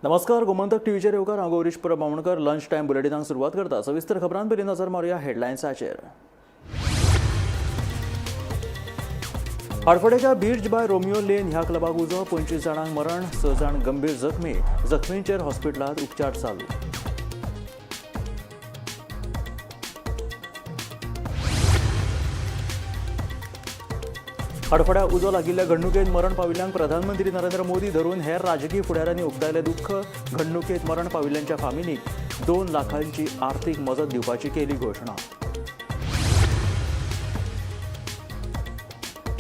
नमस्कार, गोमंतक टीव्हीचेर येवकार. हांव गौरीश परब बामणकर. लंच टायम बुलेटिनाक सुरवात करता. सविस्तर खबरां पयलीं नजर मारुया हेडलायन्साचेर. हडफडेच्या बिर्च बाय रोमियो लेन ह्या क्लबाक उजो. 25 जाणांक मरण, 6 जाण गंभीर जखमी. जखमींचेर हॉस्पिटलांत उपचार चालू. हडफड्या उजो लागिल्ल्या घडणुकेत मरण पाविल्ल्यांक प्रधानमंत्री नरेंद्र मोदी धरून हेर राजकीय फुडाऱ्यांनी उक्तायलें दुख्ख. घडणुकेत मरण पाविल्ल्यांच्या फामिलीक 2 लाखांची आर्थिक मजत दिवपाची केली घोशणा.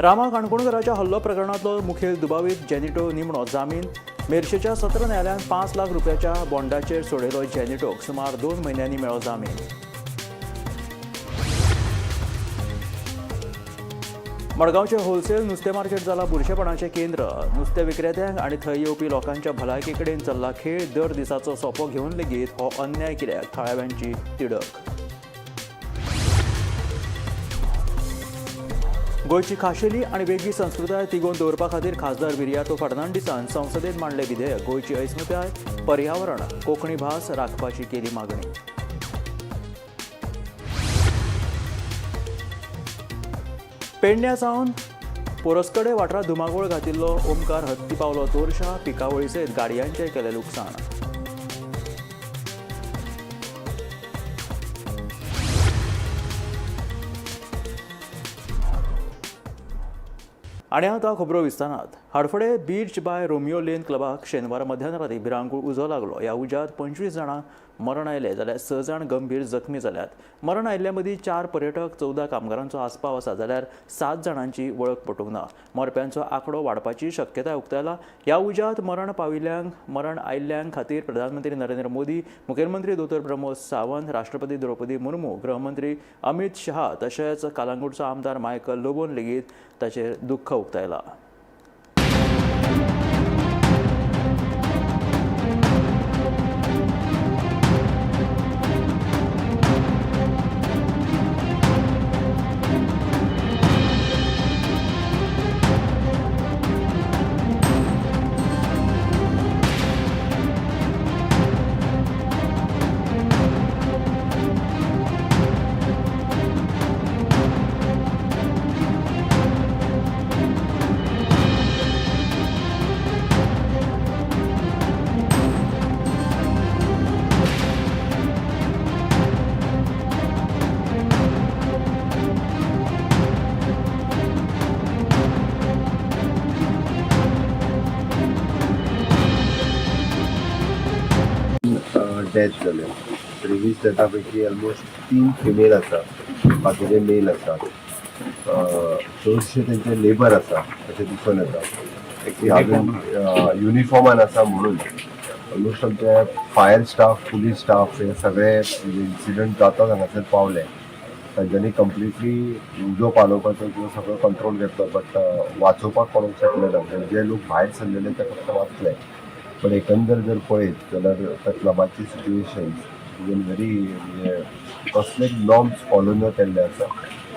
रामा काणकोणकराच्या हल्लो प्रकरणांतलो मुखेल दुबावीत जेनिटो निमणो जामीन. मेरशेच्या सत्र न्यायालयान 5 लाख रुपयाच्या बॉन्डाचेर सोडयलो जेनिटोक. सुमार 2 म्हयन्यांनी मेळ्ळो जामीन. मडगांवचे होलसेल नुस्तें मार्केट जाला बुरशेपणाचें केंद्र. नुस्तें विक्रेत्यांक आनी थंय येवपी लोकांच्या भलायके कडेन चल्ला खेळ. दर दिसाचो सोपो घेवन लेगीत हो अन्याय कित्याक, थळाव्यांची तिडक. गोंयची खाशेली आनी वेगळी संस्कृताय तिगोवन दवरपा खातीर खासदार विरियातो फर्नांडीसान संसदेत मांडले विधेयक. गोंयची अस्मिताय, पर्यावरण, कोंकणी भास राखपाची केली मागणी. पेडण्या सावन पोरस्कडे वाठारांत धुमाकूळ घातिल्लो ओमकार हत्ती पावलो तोरशा. पिकावळी सयत गाडयांचें केलें लुकसाण. आनी आतां खबरो विस्तारात. Hadfade beach by Romeo Lane क्लबाक शेनवारा मध्यान राती भिरांकूळ उजो लागलो. ह्या उज्यांत 25 जाणांक मरण आयलें जाल्यार 6 जाण गंभीर जखमी जाल्यात. मरण आयिल्ल्या मदीं 4 पर्यटक, 14 कामगारांचो आस्पाव आसा जाल्यार 7 जाणांची वळख पटूंक ना. मरप्यांचो आंकडो वाडपाची शक्यताय उक्तायला. ह्या उज्यांत मरण पाविल्ल्यांक, मरण आयिल्ल्यां खातीर प्रधानमंत्री नरेंद्र मोदी, मुखेलमंत्री दोतोर प्रमोद सावंत, राष्ट्रपती द्रौपदी मुर्मू, गृहमंत्री अमित शहा तशेंच कालांगूटचो आमदार मायकल लोबोन लेगीत ताचेर दुख्ख उक्तायला. डेथ जाले. 23 डेथा पैकी ऑलमोस्ट 3 फिमेल आसा, बाकीचे मेल आसा. चडशे तेंचे लेबर आसा अशें दिसून येता. अजून युनिफॉर्मान आसा म्हणून ऑलमोस्ट आमचे फायर स्टाफ, पुलीस स्टाफ हे सगळे इन्सिडंट जाता हांगासर पावले. तांच्यांनी कंप्लिटली उजो पालोवपाचो किंवा सगळो कंट्रोल घेतलो, बट वाचोवपाक कोणाक शकले ना. जे लोक भायर सरलेले ते फक्त वाचले. पण एकंदर जर पळयत जाल्यार त्या क्लबाची सिट्युएशन is very, म्हणजे कसलेच नॉर्म्स फॉलो न केल्ले आसा,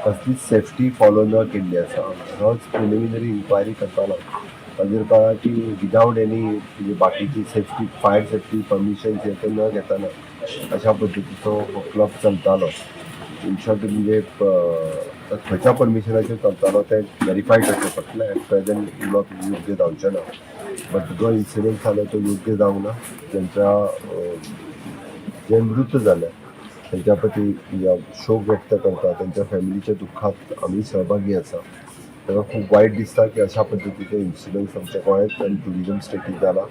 कसलीच सेफ्टी फॉलो न केल्ली आसा. होच प्रिलिमिनरी इन्क्वायरी करतना ताजेर कळ्ळां की विदावट एनी म्हणजे बाकीची सेफ्टी, फायर सेफ्टी परमिशन्स हे ते न घेतना अशा पद्दतीचो हो क्लब चलतालो. इन शॉर्ट, म्हणजे खंयच्या परमिशनाचेर चलतालो तें वेरीफाय करचें पडटलें. एट प्रेझेंट उलोवप योग्य जावचें ना, बट जो इन्सिडंट जालो तो योग्य जावंक ना. तेंच्या जे मृत जाले तेंच्या प्रती शोक व्यक्त करता. तेंच्या फॅमिलीच्या दुख्खात आमी सहभागी आसा. ताका खूब वायट दिसता की अशा पद्दतीचे इन्सिडंट्स आमच्या गोंयांत आनी ट्युरिजम स्टेटीत जाला.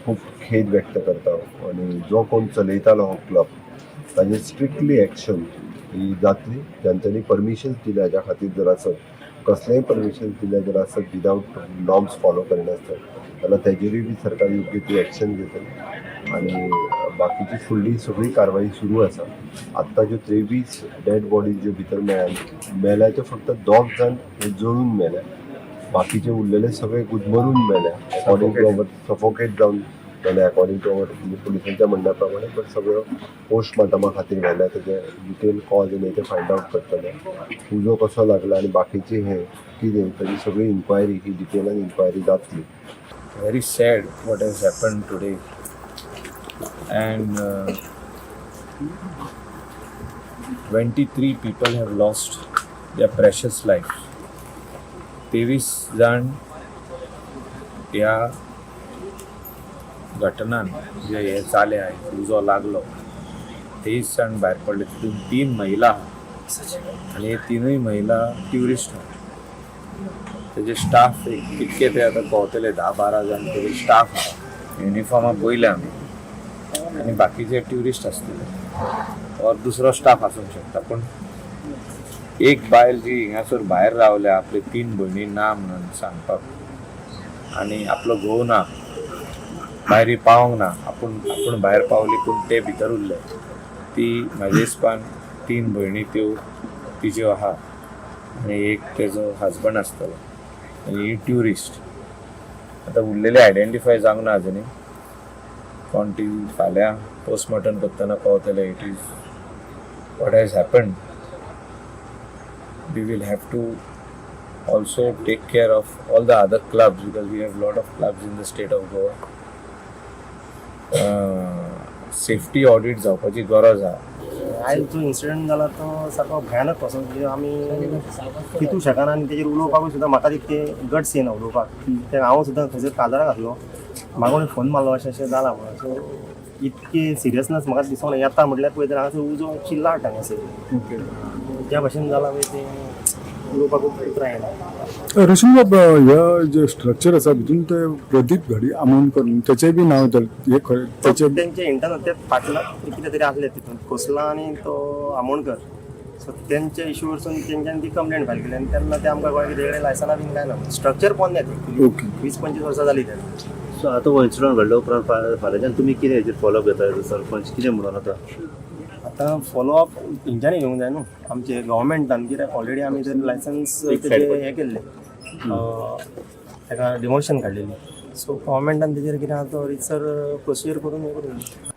खूब खेद व्यक्त करता आनी जो कोण चलयतालो हो क्लब ताजेर स्ट्रिक्टली एक्शन ही जातली. तांच्यांनी परमिशन्स दिल्या हाज्या खातीर जर आसत, कसलेंय परमिशन दिलें जर आसत विदावट नॉर्म्स फॉलो करिनासतना, जाल्यार तेजेरूय बी सरकार योग्य ती एक्शन घेतली आनी बाकीची फुडली सगळी कारवाई सुरू आसा. आत्तां ज्यो 23 डेड बॉडीज ज्यो भितर मेळ्ळ्या, मेल्या त्यो फक्त 2 जाण हे जळून मेल्या, बाकीचे उरलेले सगळे गुदमरून मेल्या, अकॉर्डिंग टू our, suffocate जावन मेल्या अकॉर्डिंग टू our, म्हणजे पुलिसांच्या म्हणण्या प्रमाणे. बट सगळ्यो पोस्टमार्टमा खातीर व्हेल्या. तेजे डिटेल कॉज आनी ते फायंड आवट करतले. उजो कसो लागला आनी बाकीचे हे कितें ताजी सगळी इन्क्वायरी ही डिटेलान इन्क्वायरी जातली. Very sad what has happened today. And 23 people have lost their precious life. 23 जाण ह्या घटनान जे हे जालें आयज उजो लागलो, 23 जाण भायर पडले. तितून 3 महिला आनी हे तिनूय महिला ट्युरिस्ट. तेजे स्टाफ एक कितके ते आतां पावतले, 10-12 जाण तरी स्टाफ आहा. युनिफॉर्मां पळयल्या आमी आनी बाकीचे ट्युरिस्ट आसतले और दुसरो स्टाफ आसूंक शकता. पूण एक बायल जी हिंगासर भायर रावल्या आपले 3 भयणी ना म्हणून सांगपाक आनी आपलो घोव ना, भायर पावोंक ना, आपूण आपूण भायर पावली पूण ते भितर उरले, ती म्हाजे हिसपान 3 भयणी त्यो तिज्यो आहा आनी एक तेजो हजबंड आसतलो आनी ही ट्युरिस्ट. आतां उरलेले आयडेंटिफाय जावंक ना अजुनूय कोण ती, फाल्यां पोस्टमॉर्टम करतना पावतले. It is what has happened. We will have to also take care of all the other clubs because we have lot of clubs in the state of Goa. Safety audit जावपाची गरज आहा. आयज जो incident जाला तो सारको भयानक कसो, म्हणजे आमी चिंतूंक शकना आनी तेजेर उलोवपाकूय सुद्दां म्हाका तितके गट्स येना उलोवपाक. ते हांव सुद्दां थंयसर काजाराक आसलो, म्हाका कोणी फोन मारलो अशें अशें जालां म्हणून. सो इतकी सिरियसनेस म्हाका दिसोंक ना. येता म्हटल्यार पळयता हांगासर उजो लाट हांगासर ज्या भशेन जाला पळय तें उलोवपाकूच उतरां येना. रोशन बाब, ह्या जे स्ट्रक्चर आसा भितून ते प्रदीप घडी आमोणकर तेचें बी नांव हे खरें तेचे? तेंचे इंटरनल ते फाटला कितें तरी आसले तितून खोसला आनी तो आमोणकर, सो तेंच्या इशू वरसून तेंच्यानी ती कंप्लेंट फायल केली आनी तेन्ना ते आमकां कळ्ळें की तेजे कडेन लायसनां बीन कांय ना, स्ट्रक्चर पोन्नें तें, 20-25 वर्सां जालीं तें. सो आतां हो इन्सिडंट घडल्या उपरांत फाल्यांच्यान तुमी कितें हेजेर फॉलोअप घेता? सरपंच कितें म्हणून आतां? आतां फॉलोअप तेंच्यांनी घेवंक जाय न्हू, आमचे गव्हर्मेंटान, कित्याक ऑलरेडी आमी जर लायसन्स तेजें हें केल्लें, तेका डिमोशन काडलेली. सो गव्हर्मेंटान तेजेर कितें आहा तो रितसर प्रोसिजर करून हें करूंक जाय.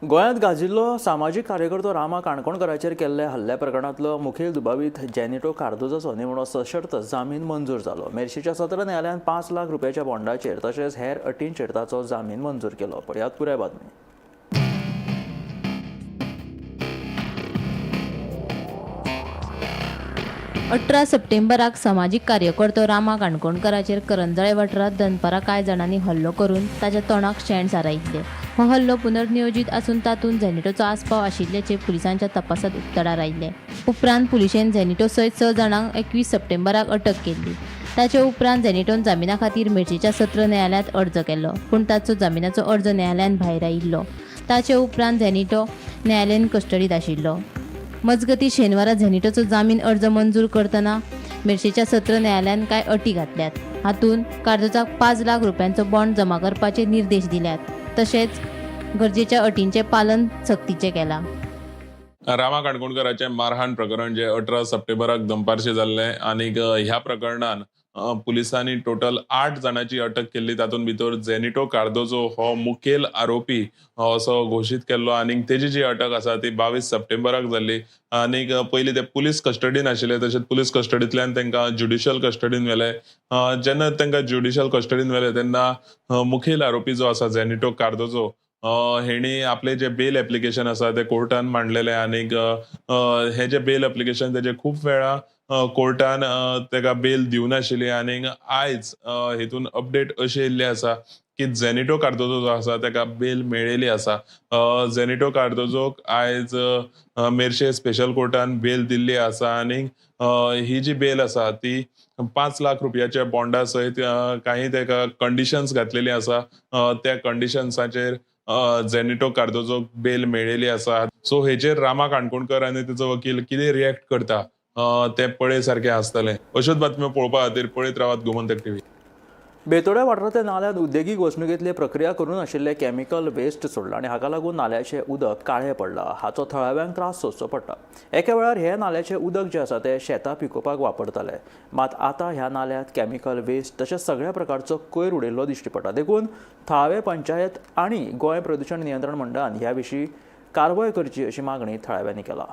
गोंयांत गाजिल्लो सामाजीक कार्यकर्तो रामा काणकोणकराचेर केल्ल्या हल्ल्या प्रकरणांतलो मुखेल दुबावीत जेनिटो कार्दोजाचो निमणो सशर्त जामीन मंजूर जालो. मेरशेच्या सत्र न्यायालयान 5 लाख रुपयाच्या बॉन्डाचेर तशेंच हेर अटींचेर ताचो जामीन मंजूर केलो. पळयात पुराय बातमी. अठरा सप्टेंबराक समाजीक कार्यकर्तो रामा काणकोणकराचेर करंजळे वाठारांत दनपारां कांय जाणांनी हल्लो करून ताच्या तोंडाक शेण सारायिल्लें. हो हल्लो पुनर्नियोजीत आसून तातूंत झेनिटोचो आस्पाव आशिल्ल्याचें पुलिसांच्या तपासांत उक्ताडार आयिल्लें. उपरांत पुलिशेन झेनिटो सयत 6 जाणांक 21 सप्टेंबराक अटक केल्ली. ताचे उपरांत झेनिटोन जामिना खातीर मिर्चीच्या सत्र न्यायालयांत अर्ज केल्लो, पूण ताचो जामिनाचो अर्ज न्यायालयान भायर आयिल्लो. ताचे उपरांत झेनिटो न्यायालयीन कस्टडींत आशिल्लो. मजगती शेनवारा झेनिटोचो जामीन अर्ज मंजूर करतना मिर्चेच्या सत्र न्यायालयान कांय अटी घातल्यात. हातूंत कार्दोजाक 5 लाख रुपयांचो बॉन्ड जमा करपाचे निर्देश दिल्यात, तशेंच गरजेच्या अटींचें पालन सक्तीचें केलां. रामा काणकोणकराचें मारहाण प्रकरण जे 18 सप्टेंबराक दनपारचें जाल्लें आनीक ह्या प्रकरणान पुलिसांनी टोटल 8 जाणांची अटक केल्ली. तातूंत भितर जेनिटो कार्दोजो हो मुखेल आरोपी असो घोशीत केल्लो आनीक तेजी जी अटक आसा ती 22 सप्टेंबराक जाल्ली. आनीक पयलीं ते पुलीस कस्टडीन आशिल्ले, तशेंच पुलीस कस्टडींतल्यान तांकां ज्युडिशियल कस्टडीन व्हेले. जेन्ना तांकां ज्युडिशियल कस्टडीन व्हेले तेन्ना मुखेल आरोपी जो आसा जेनिटो कार्दोजो हेणी आपले जे बेल एप्लिकेशन आसा ते कोर्टान मांडलेले आनीक हे जे बेल एप्लिकेशन तेजे खूब वेळा कोर्टान तेका बेल दिवनाशिल्ली. आनीक आयज हेतून अपडेट अशी येयल्ली आसा की जेनिटो कार्दोजो जो आसा तेका बेल मेळिल्ली आसा. जेनिटो कार्दोजोक आयज मेरशे स्पेशल कोर्टान बेल दिल्ली आसा आनीक ही जी बेल आसा ती 5 लाख रुपयाच्या बॉन्डा सयत काही तेका कंडिशन्स घातलेली आसा. त्या कंडिशन्साचेर जेनिटो कार्दोजोक बेल मेळिल्ली आसा. सो हेचेर रामा काणकोणकर आनी तेचो वकील कितें रिएक्ट करता ते पळय सारकें आसतलें. अश्योच बातम्यो पळोवपा खातीर पळयत रावात गोमंतक टीव्ही. बेतोड्या वाठारांतल्या नाल्यांत उद्देगीक वसणुकेंतले प्रक्रिया करून आशिल्ले केमिकल वेस्ट सोडला आनी हाका लागून नाल्याचें उदक काळें पडलां. हाचो थळाव्यांक त्रास सोंसचो पडटा. एका वेळार हे नाल्याचें उदक जें आसा तें शेतां पिकोवपाक वापरताले, मात आतां ह्या नाल्यांत केमिकल वेस्ट तशेंच सगळ्या प्रकारचो कोयर उडयल्लो दिश्टी पडटा. देखून थळावे पंचायत आनी गोंय प्रदूशण नियंत्रण मंडळान ह्या विशीं कारवाय करची अशी मागणी थळाव्यांनी केला.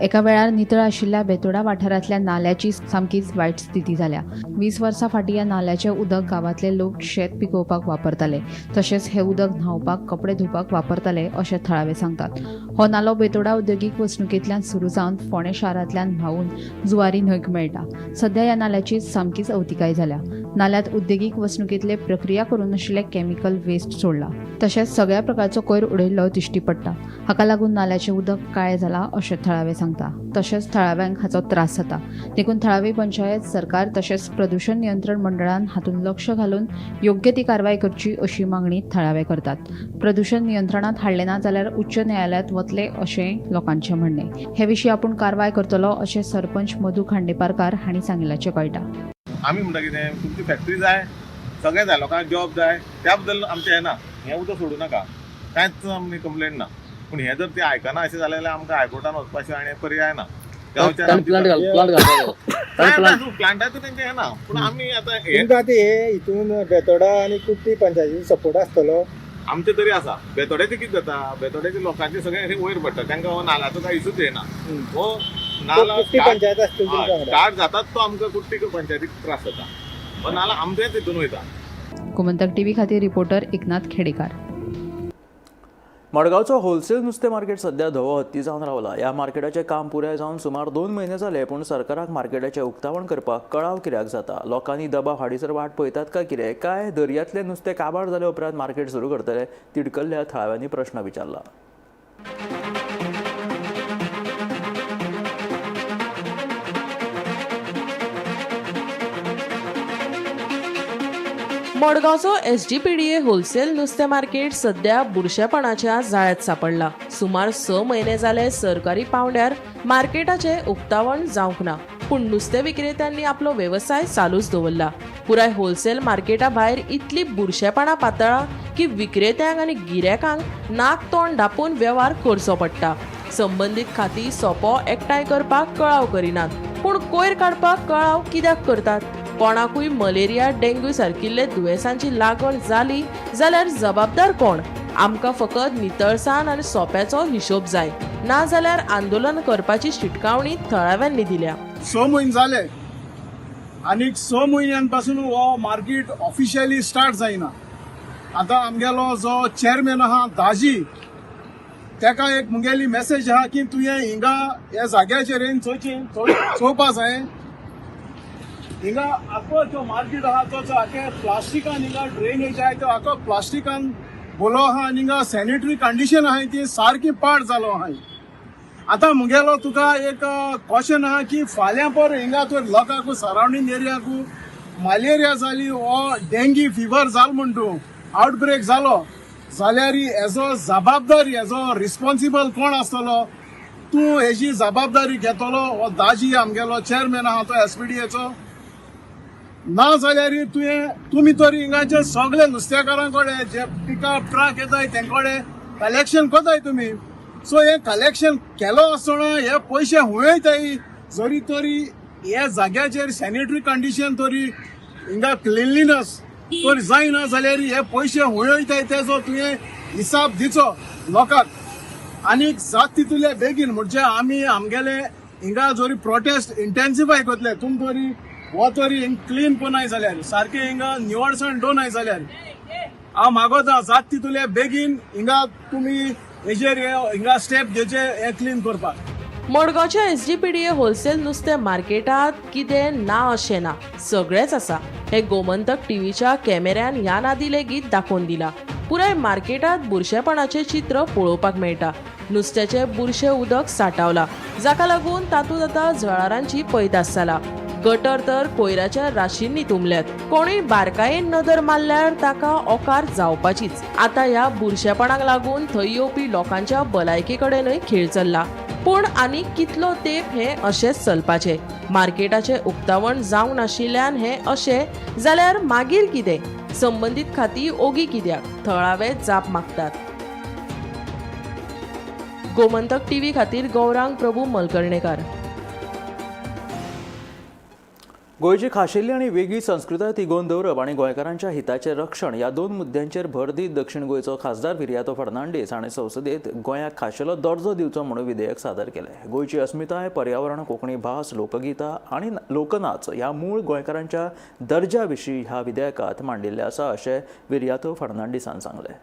एका वेळार नितळ आशिल्ल्या बेतोडा वाठारांतल्या नाल्याची सामकीच वायट स्थिती जाल्या. 20 वर्सां फाटीं ह्या नाल्याचें उदक गांवांतले लोक शेत पिकोवपाक वापरताले, तशेंच हें उदक न्हांवपाक, कपडे धुवपाक वापरताले अशें थळावे सांगतात. हो नालो बेतोडा उद्योगीक वसणुकेंतल्यान सुरू जावन फोंडें शारांतल्यान व्हांवून जुवारी न्हंयक मेळटा. सध्या ह्या नाल्याची सामकीच अवतिकाय जाल्या. नाल्यांत उद्देगीक वसणुकेंतले प्रक्रिया करूंक नाशिल्ले केमिकल वेस्ट सोडला, तशेंच सगळ्या प्रकारचो कोयर उडयल्लो दिश्टी पडटा. हाका लागून नाल्याचें उदक काळें जालां अशें थळावे सांगता. तशेंच थळाव्यांक हाचो त्रास जाता. देखून थळावी पंचायत, सरकार तशेंच प्रदूशण नियंत्रण मंडळान हातूंत लक्ष घालून योग्य ती कारवाय करची अशी मागणी थळावे करतात. प्रदूशण नियंत्रणांत हाडलें ना जाल्यार उच्च न्यायालयांत वतले अशें लोकांचें म्हणणें. हे विशीं आपूण कारवाय करतलो अशें सरपंच मधू खांडेपारकार हांणी सांगिल्ल्याचें कळटा. आमी म्हणटा कितें, तुमची फॅक्टरी जाय, सगळें जाय, लोकांक जॉब जाय, त्या बद्दल आमचें हें ना. हें उदक सोडूं नाका, कांयच आमी कंप्लेन ना. पूण हें जर तें आयकना अशें जालें जाल्यार आमकां हायकोर्टान वचपा शिवाय आनी पर्याय ना. प्लांटाचें तेंचें हें ना. पूण आमी आतां तुमकां आतां हे हितून बेतोडा आनी कुट्टी पंचायतीचो सपोर्ट आसतलो. आमचें तरी आसा. बेतोड्याचें कितें जाता, बेतोड्याचे लोकांचे सगळें अशें वयर पडटा, तांकां हो नाल्याचो कांय इशूच येना. हो नाला कुट्टी पंचायत आसतली तुमच्या वांगडा. स्टार्ट जातात तो आमकां कुट्टी पंचायतीक त्रास जाता. हो नाला आमचेच हितून वयता. गोमंतक टीव्ही खातीर रिपोर्टर एकनाथ खेडेकार. मडगांवचो होलसेल नुस्तें मार्केट सध्या धवो हत्ती जावन रावला. ह्या मार्केटाचें काम पुराय जावन सुमार 2 म्हयने जाले, पूण सरकाराक मार्केटाचें उक्तावण करपाक कळाव कित्याक जाता? लोकांनी दबाव हाडीसर वाट पळयतात काय कितें? काय दर्यांतलें नुस्तें काबार जाले उपरांत मार्केट सुरू करतले? तिडकल्ल्या थळाव्यांनी प्रश्न विचारला. मडगांवचो एसजीपीडीए होलसेल नुस्तें मार्केट सध्या बुरशेपणाच्या जाळ्यांत सापडला. सुमार 6 म्हयने जाले सरकारी पावंड्यार मार्केटाचें उक्तावण जावंक ना, पूण नुस्तें विक्रेत्यांनी आपलो वेवसाय चालूच दवरला. पुराय होलसेल मार्केटा भायर इतली बुरशेपणां पातळ्ळां की विक्रेत्यांक आनी गिरायकांक नाक तोंड धांपून वेव्हार करचो पडटा. संबंदीत खातीं सोपो एकठांय करपाक कळाव करिनात, पूण कोयर काडपाक कळाव कित्याक करतात? कोणाकूय मलेरिया, डेंग्यू सारकिल्ले दुयेंसांची लागण जाली जाल्यार जबाबदार कोण? आमकां फकत नितळसाण आनी सोप्याचो हिशोब जाय, नाजाल्यार आंदोलन करपाची शिटकावणी थळाव्यांनी दिल्या. 6 म्हयने जाले आनी 6 म्हयन्यां पासून हो मार्केट ऑफिशियली स्टार्ट जायना. आतां आमगेलो जो चेअरमॅन आहा दाजी, तेका एक मुगेली मॅसेज आहा की तुवें हिंगा ह्या जाग्याचेर येवन चोवपा जाय. हिंगा आखो जो मार्केट आहा तो आखे प्लास्टिकान हिंगा ड्रेनेज आहा तो आखो प्लास्टिकान बोलो आहा आनी हिंगा सॅनिटरी कंडिशन आहा ती सारकी पाड जालो आहा. आतां मुगेलो तुका एक क्वेश्चन आहा की फाल्यां पर हिंगा तर लोकांक सरावंडींग एरियाकू मलेरिया जाली वो डेंगी फिवर जाल म्हण तूं आउटब्रेक जालो जाल्यार हेजो जबाबदारी, हेजो रिस्पॉन्सिबल कोण आसतलो? तूं हेजी जबाबदारी घेतलो हो दाजी आमगेलो चेअरमॅन आहा तो एसपीडीएचो? ना जाल्यार तुवें तुमी तरी हिंगाचे सगळे नुस्तेकारां कडेन जे पिकअप ट्रक येताय तें कडेन कलेक्शन करताय तुमी. सो हे कलेक्शन केलो आसतना हे पयशे हुंयताय जरी तरी ह्या जाग्याचेर सॅनिटरी कंडिशन तरी हिंगा क्लिनलीनस तर जायना जाल्यार हे पयशे हुंयताय तेजो तुवें हिसाब दिचो लोकांक. आनी जात तितूले बेगीन म्हणजे आमी आमगेले हिंगा जरी प्रोटेस्ट इंटेन्सिफाय करतले, तुम तरी हो तरी हिंग क्लीन कोनाय जाल्यार सारकें हिंगा निवळसाण दवरनाय जाल्यार हांव मागोता जात तितूले बेगीन हिंगा तुमी हेजेर हिंगा स्टेप घेवचे हें क्लीन करपाक. मडगांवच्या एसजीपीडीए होलसेल नुस्तें मार्केटांत कितें ना अशें ना, सगळेंच आसा. हें गोमंतक टीव्हीच्या कॅमेऱ्यान ह्या नादी लेगीत दाखोवन दिला. पुराय मार्केटांत बुरशेपणाचें चित्र पळोवपाक मेळटा. नुस्त्याचें बुरशें उदक साठावलां, जाका लागून तातूंत आतां जळारांची पैदास जाला. गटर तर कोयराच्या राशींनी तुंबल्यात. कोणूय बारकायेन नदर मारल्यार ताका ओकार जावपाचीच. आतां ह्या बुरशेपणाक लागून थंय येवपी लोकांच्या भलायके कडेनय खेळ चल्ला. पूण आनी कितलो तेंप हें अशेंच चलपाचें? मार्केटाचें उक्तावण जावंक नाशिल्ल्यान हें अशें जाल्यार मागीर कितें? संबंदीत खातीं ओगी कित्याक? थळावे जाप मागतात. गोमंतक टीव्ही खातीर गौरांग प्रभू मलकर्णेकार. गोंयची खाशेली आनी वेगळी संस्कृताय तिगोवन दवरप आनी गोंयकारांच्या हिताचें रक्षण ह्या दोन मुद्द्यांचेर भर दीत दक्षिण गोंयचो खासदार विरियातो फर्नांडीस हाणें संसदेत गोंयाक खाशेलो दर्जो दिवचो म्हणून विधेयक सादर केलें. गोंयची अस्मिताय, पर्यावरण, कोंकणी भास, लोकगितां आनी लोकनाच ह्या मूळ गोंयकारांच्या दर्ज्या विशीं ह्या विधेयकांत मांडिल्लें आसा अशें विरियातो फर्नांडीसान सांगलें.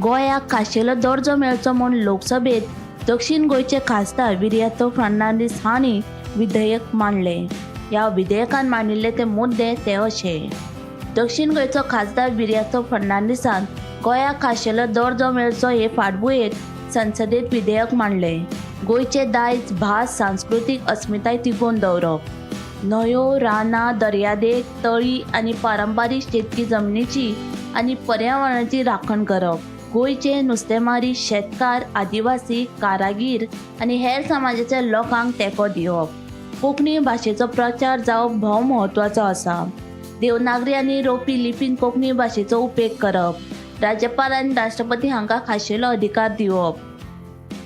गोंयाक खाशेलो दर्जो मेळचो म्हूण लोकसभेत दक्षिण गोंयचे खासदार विरियातो फर्नांडीस हांणी विधेयक मांडलें. ह्या विधेयकान मांडिल्ले ते मुद्दे ते अशे: दक्षिण गोंयचो खासदार विरियातो फर्नांडीसान गोंयाक खाशेलो दर्जो मेळचो हे फाटभुंयेर संसदेत विधेयक मांडलें. गोंयचें दायज, भास, सांस्कृतीक अस्मिताय तिगोवन दवरप, न्हंयो, रानां, दर्यादेग, तळी आनी पारंपारीक शेतकी जमनीची आनी पर्यावरणाची राखण करप, गोंयचे नुस्तेमारी, शेतकार, आदिवासी, कारागीर आनी हेर समाजाच्या लोकांक तेंको दिवप, कोंकणी भाशेचो प्रचार जावप भोव म्हत्वाचो आसा, देवनागरी आनी रोमी लिपीन कोंकणी भाशेचो उपेग करप, राज्यपाल आनी राष्ट्रपती हांकां खाशेलो अधिकार दिवप,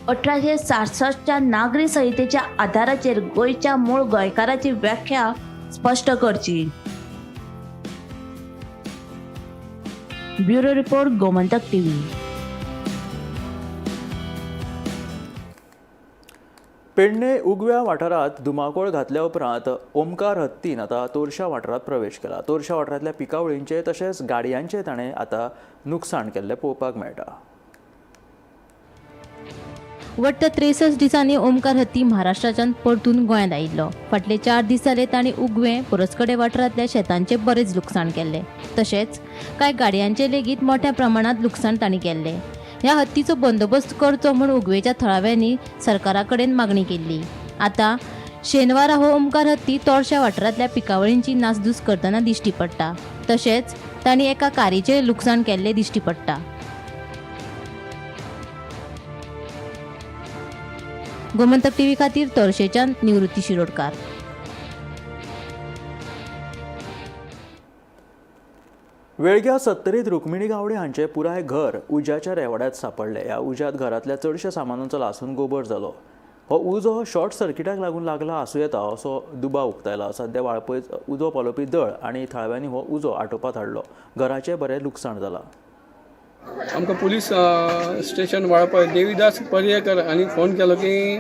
1866च्या नागरी संहितेच्या आदाराचेर गोंयच्या मूळ गोंयकाराची व्याख्या स्पश्ट करची. Bureau report, Gomantak TV. Pernem उगव्या वाठारांत धुमाकूळ घातल्या उपरांत ओमकार हत्तीन आतां तोरशा वाठारांत प्रवेश केला. तोरशा वाठारांतल्या पिकावळींचें तशेंच गाडयांचें ताणें आतां नुकसाण केल्लें पळोवपाक मेळटा. वट्ट 63 दिसांनी ओमकार हत्ती महाराष्ट्राच्यान परतून गोंयांत आयिल्लो. फाटले 4 दीस जाले तांणी उगवें, पुरसकडे वाठारांतल्या शेतांचें बरेंच लुकसाण केल्लें. तशेंच कांय गाडयांचें लेगीत मोठ्या प्रमाणांत लुकसाण तांणी केल्लें. ह्या हत्तीचो बंदोबस्त करचो म्हूण उगवेच्या थळाव्यांनी सरकारा कडेन मागणी केल्ली. आतां शेनवारा हो ओमकार हत्ती तोरशा वाठारांतल्या पिकावळींची नासधूस करतना दिश्टी पडटा. तशेंच तांणी एका कारीचें लुकसाण केल्लें दिश्टी पडटा. गोमंतक टीव्ही खातीर तोरशेच्यान निवृत्ती शिरोडकार. वेळग्या सत्तरीत रुक्मिणी गावडे हांचें पुराय घर उज्याच्या रेवाड्यांत सांपडलें. ह्या उज्यांत घरांतल्या चडश्या सामानांचो लासून गोबर जालो. हो उजो शॉर्ट सर्किटाक लागून लागला आसूं येता असो दुबाव उक्तायला. सद्या वाळपय उजो पालोवपी दळ आनी थळाव्यांनी हो उजो आटोवपात हाडलो. घराचें बरें लुकसाण जालां. आमकां पुलीस स्टेशन वाळपय देवीदास पर्येकर हांणी फोन केलो की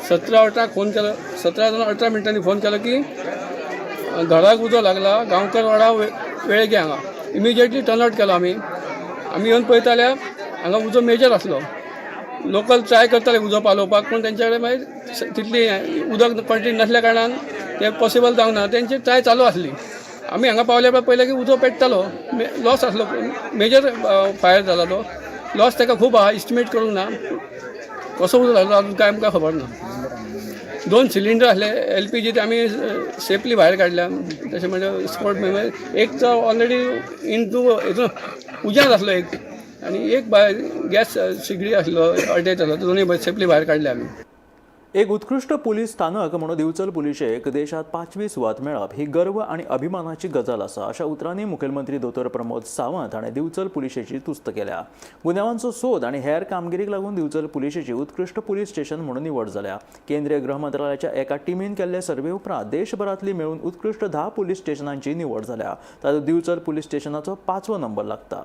17:18 फोन केलो, 17:18 मिनटांनी फोन केलो की घराक उजो लागला गांवकरवाडा वेळगे हांगा. इमिजिएटली टर्न आउट केलो. आमी आमी येवन पळयता जाल्यार हांगा उजो मेजर आसलो. लोकल ट्राय करताले उजो पालोवपाक, पूण तेंचे कडेन मागीर तितली उदक क्वॉन्टिटी नासल्या कारणान तें पॉसिबल जावंक ना. तेंची ट्राय चालू आसली. आमी हांगा पावल्या उपरांत पळयलें की उजो पेट्टालो, लॉस आसलो, मेजर फायर जाला. तो लॉस ताका खूब आहा, इस्टिमेट करूंक ना. कसो उजो लागलो अजून कांय आमकां खबर ना. 2 सिलिंडर आसले LPG, ते आमी सेफली भायर काडल्या. तशें म्हणजे स्पॉट एक तो ऑलरेडी इन टू हितून उज्यांत आसलो एक, आनी एक गॅस सिगडी आसलो अटॅच आसलो, तो दोनूय सेफली भायर काडले आमी. एक उत्कृश्ट पुलीस स्थानक म्हणून दिवचल पुलिशेक देशांत 5वी सुवात मेळप ही गर्व आनी अभिमानाची गजाल आसा अशा उतरांनी मुखेलमंत्री दोतोर प्रमोद सावंत हाणें दिवचल पुलिशेची तुस्त केल्या. गुन्यांवांचो सोद आनी हेर कामगिरीक लागून दिवचल पुलिशेची उत्कृश्ट पुलीस स्टेशन म्हणून निवड जाल्या. केंद्रीय गृह मंत्रालयाच्या एका टिमीन केल्ले सर्वे उपरांत देशभरांतली मेळून उत्कृश्ट 10 पुलीस स्टेशनांची निवड जाल्या. तातूंत दिवचल पुलीस स्टेशनाचो 5वो नंबर लागता.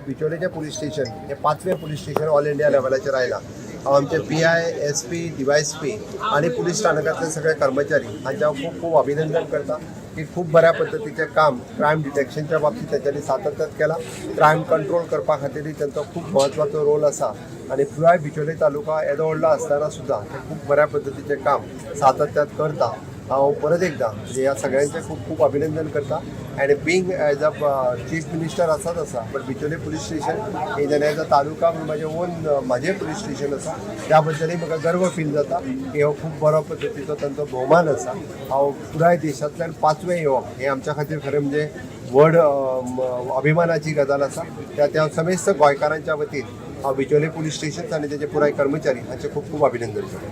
बिचोलेचें पुलीस स्टेशन हे 5वें पुलीस स्टेशन ऑल इंडिया लेवलाचेर आयलां. हांव आमचे PI, SP, DYSP आनी पुलीस स्थानकांतले सगळे कर्मचारी हांचे हांव खूब खूब अभिनंदन करता की खूब बऱ्या पद्दतीचें काम क्रायम डिटेक्शनच्या बाबतींत तेंच्यांनी सातत्यात केलां. क्रायम कंट्रोल करपा खातीरय तेंचो खूब म्हत्वाचो रोल आसा आनी पुराय बिचोले तालुका येदो व्हडलो आसतना सुद्दां ते खूब बऱ्या पद्दतीचें काम सातत्यात करता. हांव परत एकदां म्हणजे ह्या सगळ्यांचें खूब खूब अभिनंदन करता. And being as a chief minister आसाच आसा, but Bicholim police station is an as a taluka म्हणून म्हाजें ओन म्हाजें पुलीस स्टेशन आसा, त्या बद्दलूय म्हाका गर्व फील जाता की हो खूब बरो पद्दतीचो तांचो भोवमान आसा. हांव पुराय देशांतल्यान 5वें येवप हें आमच्या खातीर खरें म्हणजे व्हड अभिमानाची गजाल आसा. त्या त्या समेस्त गोंयकारांच्या वतीन हांव बिचोले पुलीस स्टेशन आनी तेजे पुराय कर्मचारी हांचें खूब खूब अभिनंदन करता.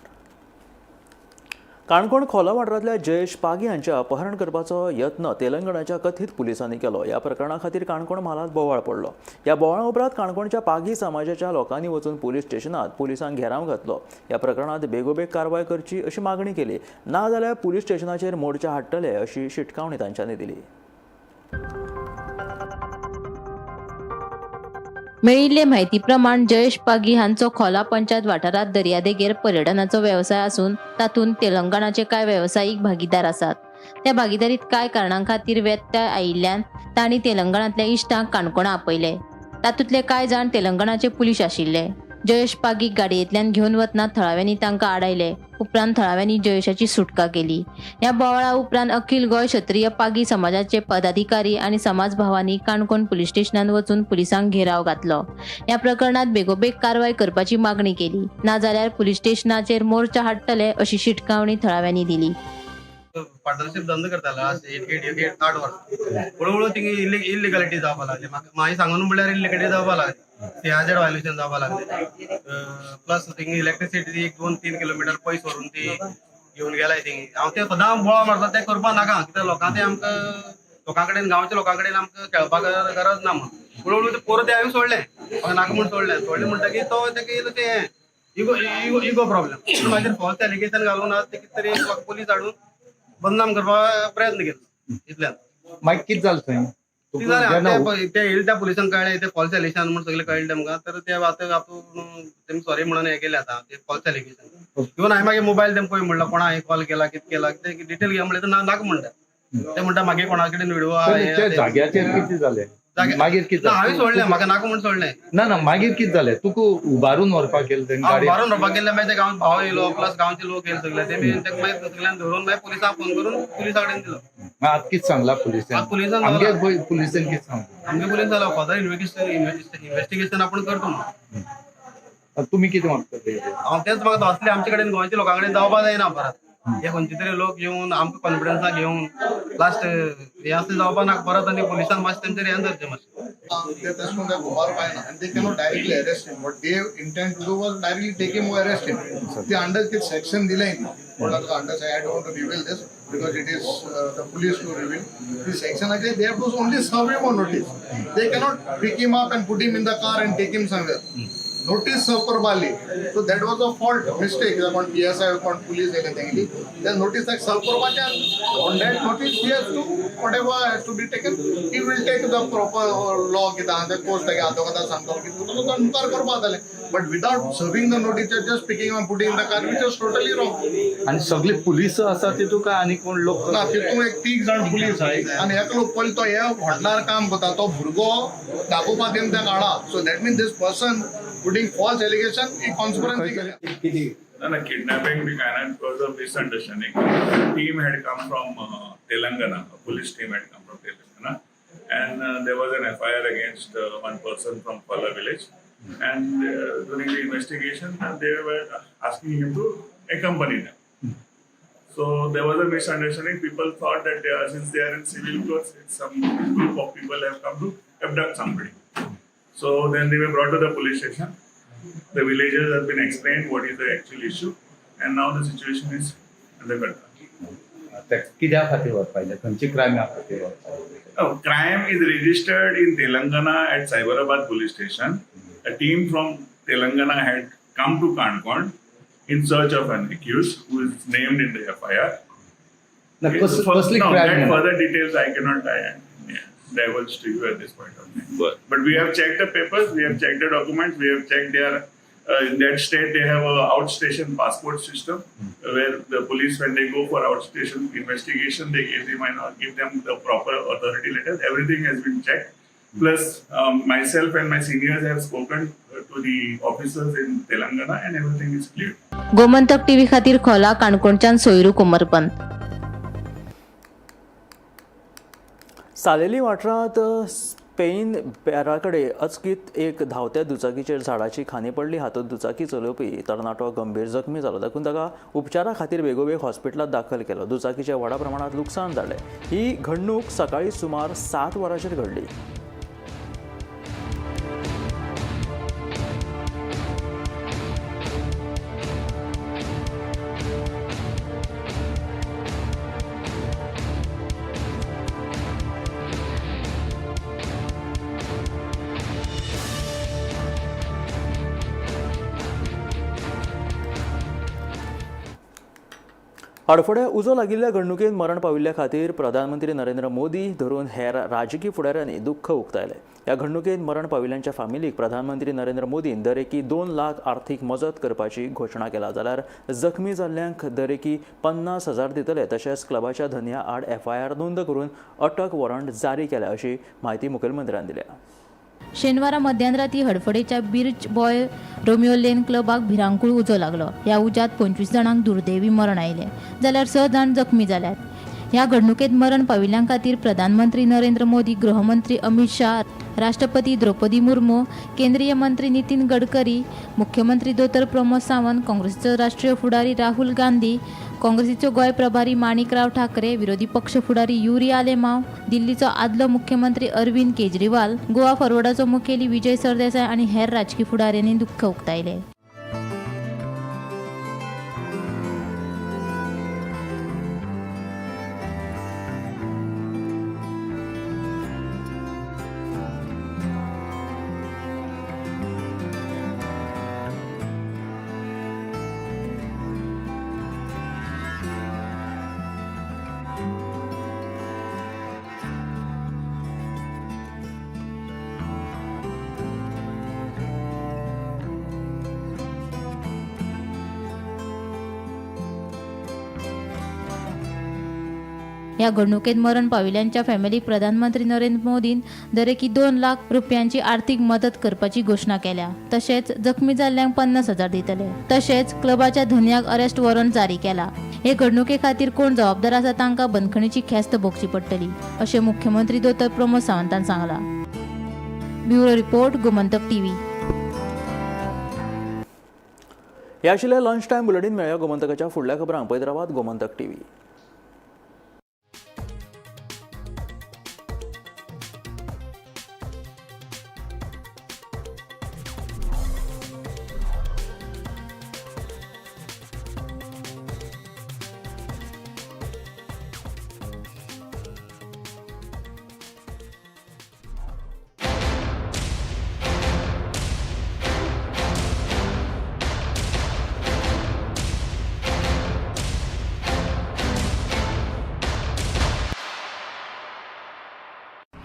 काणकोण खोला वाठारांतल्या जयेश पागी हांचे अपहरण करपाचो यत्न तेलंगणाच्या कथीत पुलिसांनी केलो. ह्या प्रकरणा खातीर काणकोण म्हालांत बोवाळ पडलो. ह्या बोवाळा उपरांत काणकोणच्या पागी समाजाच्या लोकांनी वचून पुलीस स्टेशनात पुलिसांक घेराव घातलो. ह्या प्रकरणांत बेगोबेग कारवाय करची अशी मागणी केली, नाजाल्यार पुलीस स्टेशनाचेर मोर्चा हाडटले अशी शिटकावणी तांच्यांनी दिली. मेळिल्ले म्हायती प्रमाण जयेश पागी हांचो खोला पंचायत वाठारांत दर्यादेगेर पर्यटनाचो वेवसाय आसून तातूंत तेलंगणाचे कांय वेवसायीक भागीदार आसात. त्या भागीदारीत कांय कारणां खातीर व्यत्यय आयिल्ल्यान तांणी तेलंगणांतल्या इश्टांक काणकोणा आपयले. तातूंतले कांय जाण तेलंगणाचे पुलीस आशिल्ले. जयेश पागीक गाडयेंतल्यान घेवन वतना थळाव्यांनी तांकां आडायले. उपरांत थळाव्यांनी जयेशाची सुटका केली. ह्या बोवाळा उपरांत अखिल गोंय क्षत्रिय पागी समाजाचे पदाधिकारी आनी समाज भावांनी काणकोण पुलीस स्टेशनांत वचून पुलिसांक घेराव घातलो. ह्या प्रकरणांत बेगोबेग कारवाय करपाची मागणी केली, नाजाल्यार पुलीस स्टेशनाचेर मोर्चा हाडटले अशी शिटकावणी थळाव्यांनी दिली. पार्टनरशीप धंदो करतालो लास्ट 8 8 8 8 वर्सां. हळू हळू थिंगा इलिगलिटी जावपा लागली. म्हाका मागीर सांगून म्हणल्यार इलिगलिटी जावपा लागली, सीआरझेड व्हायोलेशन जावपा लागले, प्लस थिंगा इलेक्ट्रिसिटी 1 2 3 किलोमिटर पयस व्हरून ती घेवन गेलाय थिंगा. हांव ते सदां बोवाळ मारता, ते करपा नाका, कित्याक लोकां ते आमकां लोकां कडेन गांवच्या लोकां कडेन आमकां खेळपाक गरज ना म्हणून हळू हळू ते पोरं ते हांवें सोडलें, म्हाका नाका म्हूण सोडलें. सोडलें म्हणटकीर तो तेका येयलो ते इगो इगो इगो प्रॉब्लम. म्हाजेर फॉल्स एलिगेशन घालून आज ते कितें तरी म्हाका पुलीस हाडून बदनाम करपाक प्रयत्न केलो. इतल्यान मागीर कितें जालें थंय? कितें जालें ते येयले त्या पुलिसांक कळ्ळें ते फॉल्स एलिगेशन म्हूण सगळें कळ्ळें तेमकां. तर ते आतां आपूण तेमी सॉरी म्हणून हें केलें आतां ते फॉल्स एलिगेशन. इवन हांवें मागीर मोबायल तेमकां पळय म्हणलो, कोणा हांवें कॉल केला कितें केला ते डिटेल घे म्हणलें तर नाका म्हणटा. ते म्हणटा मागीर कोणा कडेन व्हिडिओ त्या जाग्याचेर कितें जालें मागीर? कितें हांवें सोडलें, म्हाका नाका म्हूण सोडलें. ना ना मागीर कितें जालें? तुका उबारून व्हरपाक गेलें? उबारून व्हरपाक गेल्ले, मागीर ते गांवांत भाव येयलो, प्लस गांवचे लोक येयले सगळे, तेमी मागीर सगळ्यांक धरून मागीर पुलिसांक फोन करून पुलिसा कडेन दिलो. आतां कितें सांगला पुलिसान? पुलिसान आमगे पुलिसान कितें सांगला? आमगे पुलीस जालो फर्दर इन्व्हेस्टिगेशन आपूण करता म्हणून. तुमी कितें मागता? हांव तेंच मागता, असले आमचे कडेन गोंयच्या लोकां कडेन जावपा जायना परत. हे खंयचे तरी लोक येवन आमकां कॉन्फिडन्सा घेवन लास्ट हे असले जावपा नाका परत. आनी पुलिसान मातशें तेंचेर हें धरचें मातशें. ते तशें करून घुमार पायना आनी they cannot directly arrest him. What they intend to do was directly take him or arrest him. ते अंडर कितें सेक्शन दिलें म्हणल्यार under I don't reveal this because it is the police to reveal. ती सेक्शनाचेर they have to only serve him on notice. They cannot pick him up and put him in the car and take him somewhere. Notice serve करपा आसली, so that was a fault mistake. कोण PSI कोण police येयले तेंगेली त्या notice ताका सर्व करपाचें. On that notice he has to whatever has to be taken, he will take the proper law. कितें आहा तें कोर्स तागे आदवोगादा सांगतलो कितें तो मुखार करपा जातालें. But without serving the notice, just picking and putting in the car, which was totally wrong. आनी सगळे पुलीस आसा तितूंत काय आनी कोण लोक? ना, तितूंत एक तीग जाण पुलीस आहाय आनी एकलो पयलो तो हे हॉटेलार काम करता, तो भुरगो दाखोवपा तेम त्या काडा. So that mean this person putting false allegation he conspiracy केल्या. No, kidnapping we cannot. It was a misunderstanding. Team had come from Telangana. A police team had come from Telangana, and there was an FIR against one person from Pala village. And during the investigation, they were asking him to accompany them. So there was a misunderstanding. People thought that they are, since they are in civil clothes, it's some group of people have come to abduct somebody. So then they were brought to the police station. The villagers have been explained what is the actual issue, and now the situation is under control. कित्या खातीर व्हरपा, खंयची क्रायमा खातीर व्हरपा? Oh, crime is registered in Telangana at Cyberabad police station. A team from Telangana had come to Kankon in search of an accused who is named in the FIR. No, Okay, कसली no, crime that म्हणा? Further details I cannot divulge to you at this point of time. But we have checked the papers, we have checked the documents, we have checked their in that state they have a outstation passport system where the police, when they go for outstation investigation, they give them and give them the proper authority letters. Everything has been checked. Plus, myself and my seniors have spoken to the officers in Telangana and everything is clear. Gomantak TV खातीर खोला काणकोणच्यान सोयरू कुमरपंत. सालेली वाठारांत Spain बॅरा कडेन अचकीत एक धांवत्या दुचाकीचेर झाडाची खांदी पडली. हातूंत दुचाकी चलोवपी तरणाटो गंभीर जखमी जालो. देखून ताका उपचारा खातीर बेगोबेग हॉस्पिटलांत दाखल केलो. दुचाकीचें व्हडा प्रमाणांत लुकसाण जालें. ही घडणूक सकाळीं सुमार 7 वरांचेर घडली. हडफड्या उजो लागिल्ल्या घडणुकेंत मरण पाविल्ल्या खातीर प्रधानमंत्री नरेंद्र मोदी धरून हेर राजकी फुडाऱ्यांनी दुख्ख उक्तायलें. ह्या घडणुकेंत मरण पाविल्ल्यांच्या फामिलीक प्रधानमंत्री नरेंद्र मोदीन दरेकी 2 लाख आर्थीक मजत करपाची घोशणा केला, जाल्यार जखमी जाल्ल्यांक दरेकी 50,000 दितले. तशेंच क्लबाच्या धनया आड एफआयआर नोंद करून अटक वॉरंट जारी केल्या अशी म्हायती मुखेलमंत्र्यान दिल्या. शेनवारा मध्यानराती हडफडेच्या बिर्च बॉय रोमियो लेन क्लबाक भिरांकूळ उजो लागलो. ह्या उज्यांत 25 जाणांक दुर्दैवी मरण आयलें, जाल्यार 6 जाण जखमी जाल्यात. ह्या घडणुकेंत मरण पाविल्ल्यां खातीर प्रधानमंत्री नरेंद्र मोदी, गृहमंत्री अमित शाह, राष्ट्रपती द्रौपदी मुर्मू, केंद्रीय मंत्री नितीन गडकरी, मुख्यमंत्री दोतोर प्रमोद सावंत, काँग्रेसीचो राष्ट्रीय फुडारी राहुल गांधी, काँग्रेसीचो गोंय प्रभारी माणिकराव ठाकरे, विरोधी पक्ष फुडारी युरी आलेमाव, दिल्लीचो आदलो मुख्यमंत्री अरविंद केजरीवाल, गोवा फॉरवर्डाचो मुखेली विजय सरदेसाय आनी हेर राजकी फुडाऱ्यांनी दुख्ख उक्तायलें. ह्या घडणुकेत मरण पाविल्ल्यांच्या फॅमिलीक प्रधानमंत्री नरेंद्र मोदीन दरेकी 2 लाख रुपयांची आर्थिक मदत करपाची घोशणा केल्या. तशेंच जखमी जाल्ल्यांक 50,000 दितले. तशेंच क्लबाच्या धनयाक अरेस्ट वॉरंट जारी केला. हे घडणुके खातीर कोण जबाबदार आसा तांकां बंदखणीची ख्यास्त भोगची पडटली अशें मुख्यमंत्री दोतोर प्रमोद सावंतान सांगलां. Bureau report, Gomantak TV. हे आशिल्लें लंच टायम बुलेटीन. मेळया गोमंतकाच्या फुडल्या खबरांक. पळयत रावात Gomantak TV.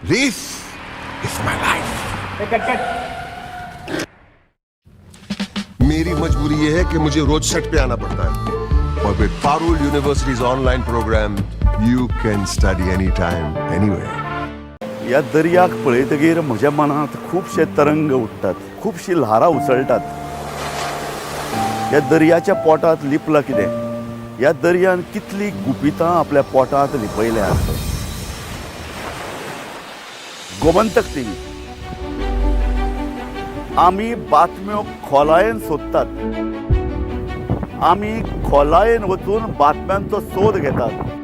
This is my life. मेरी मजबूरी ये है कि मुझे रोज सेट पे आना पड़ता है, और with Parul University's online program, you can study anytime, anywhere. ह्या दर्याक पळयतगीर म्हज्या मनांत खुबशे तरंग उठ्ठात, खुबशी ल्हारां उसळटात. ह्या दर्याच्या पोटांत लिपलां कितें? ह्या दर्यान कितली गुपितां आपल्या पोटांत लिपयल्यात. गोमंतक टीव्ही, आमी बातम्यो खोलायेन सोदतात, आमी खोलायेन वचून बातम्यांचो सोद घेतात.